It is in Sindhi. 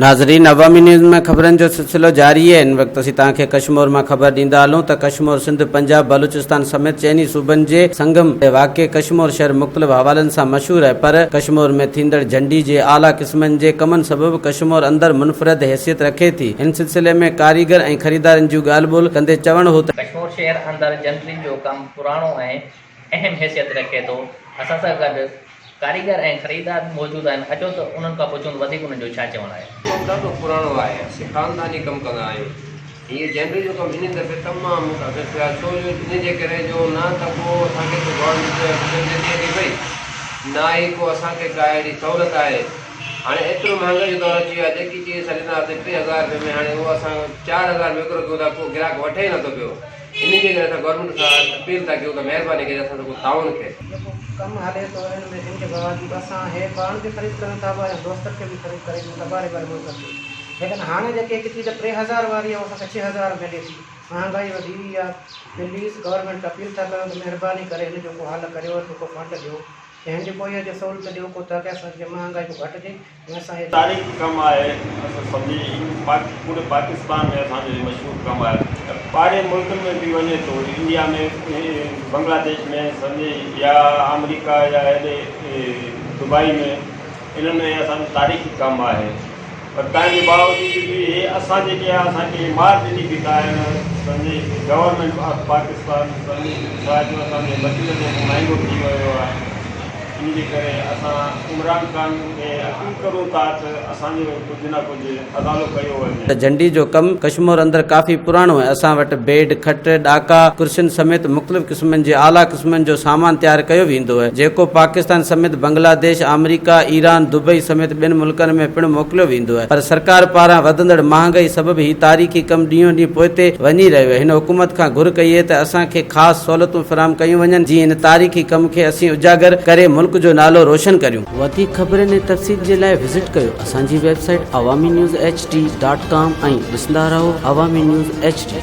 ناظرين عوامي نيوز ۾ خبرن جو سلسلو جاري آهي هن وقت اسين توهان کي ڪشمور مان خبر ڏيندا هلون ته ڪشمور سنڌ پنجاب بلوچستان سميت چئني صوبن جي سنگم تي واقع ڪشمور شهر مختلف حوالن سان مشهور آهي پر ڪشمور ۾ ٿيندڙ جهنڊي جي اعليٰ قسمن جي ڪمن سبب ڪشمور اندر منفرد حيثيت رکي ٿي ان سلسلي ۾ ڪاريگر ۽ خريدارن جون ڳالهه ٻولهه ڪندي چوڻ هو ته. ڪشمور شهر اندر جنڊي جو ڪم پراڻو ۽ اهم حيثيت رکي ٿو اسان سان گڏ ڪاريگر ۽ خريدار به موجود آهن، اچو ته انهن کان پڇون ته وڌيڪ انهن جو ڇا چوڻ آهي. ڪم ڏاڍو پراڻو آهي، اسين خانداني ڪم ڪندا آهيون. هيء جنري جو ڪم هن دفعي تمام متاثر ٿيو آهي، ڇو جو ان جي ڪري جو نه ته ڪو اسان کي ڪو گورنمينٽ سبسڊي ڏئي ٿي پئي، نه ئي ڪو اسان کي ڪا اهڙي سهولت آهي. هاڻي ايترو مهانگائي جو دور اچي ويو آهي، جيڪي چيز اسان ڏيندا هئاسين 3000 رپئي ۾ هاڻي اهو اسان 4000 ۾ وڪرو ڪيون ٿا، ڪو گراهڪ وٺي ئي نٿو پيو. انهي جي ڪري اسان گورنمينٽ کان اپيل ٿا ڪيون ته مهرباني ڪري اسان سان ڪو تعاون ٿئي. جيڪو ڪم هلي ٿو ان ۾ ان جي باوجود اسان هي پاڻ به خريد ڪريون ٿا پيا ۽ دوستن کي به خريد ڪري ڏيون ٿا ٻاهرين ٻاهرين ملڪن ۾ ليڪن هاڻي جيڪي هڪ چيز 3000 واري آهي اها اسان کي 6000 ملي ٿي مهانگائي وڌي وئي آهي پليز گورنمينٽ کي اپيل ٿا ڪيون ته مهرباني ڪري هن جو ڪو حل ڪريو ڪو فنڊ ڏيو ۽ هن جي ڪو اها جي سهولت ڏيو ڪو تاڪه اسان جي مهانگائي ڪو گهٽجي ۽ اسان هي تاريخي ڪم آهي اسان سمجهي پوري پاڪستان ۾ اسان جو هي مشهور ڪم آهي ته ٻاهرين ملڪن ۾ به وڃي ٿو انڊيا ۾ بنگلاديش ۾ سمجهي يا آمريڪا يا هيڏي دبئي ۾ انهن ۾ اسان جو تاريخي ڪم آهي پر تنهن جي باوجود به هي اسان جيڪي آهي اسان کي مار ڏني بيٺا آهن سمجهي گورنمينٽ آف پاڪستان سمجهي ڇا جو اسان جي مٽيريل جيڪو مهنگو ٿي ويو آهي ان جي ڪري اسان عمران خان کي اپيل ڪرون ٿا ته اسان جو ڪجهه نه ڪجهه ازالو ڪيو وڃي. ته جهنڊي جو ڪم ڪشمور اندر ڪافي پراڻو ۽ اسان وٽ بيڊ، کٽ، ڏاڪا، ڪرسين سميت مختلف قسمن جي اعليٰ قسمن جو سامان تيار ڪيو ويندو اهي جيڪو پاڪستان سميت بنگلاديش، آمريڪا، ايران، دبئي سميت ٻين ملڪن ۾ پڻ موڪليو ويندو اهي پر سرڪار پاران وڌندڙ مهانگائي سبب هي تاريخي ڪم ڏينهون ڏينهن پوئتي وڃي رهيو اهي هن حڪومت کان گهر ڪئي اهي ته اسان کي خاص سهولتون فراهم ڪيون وڃن جيئن هن تاريخي ڪم کي اسين اجاگر ڪري ملڪ جو نالو روشن ڪريون. وڌيڪ خبرن ۽ تفصيل جي لاء وزٽ ڪيو اسان جي website Awami news H D dot com ۽ ڏسندا رهو عوامي نيوز ايڇ ڊي.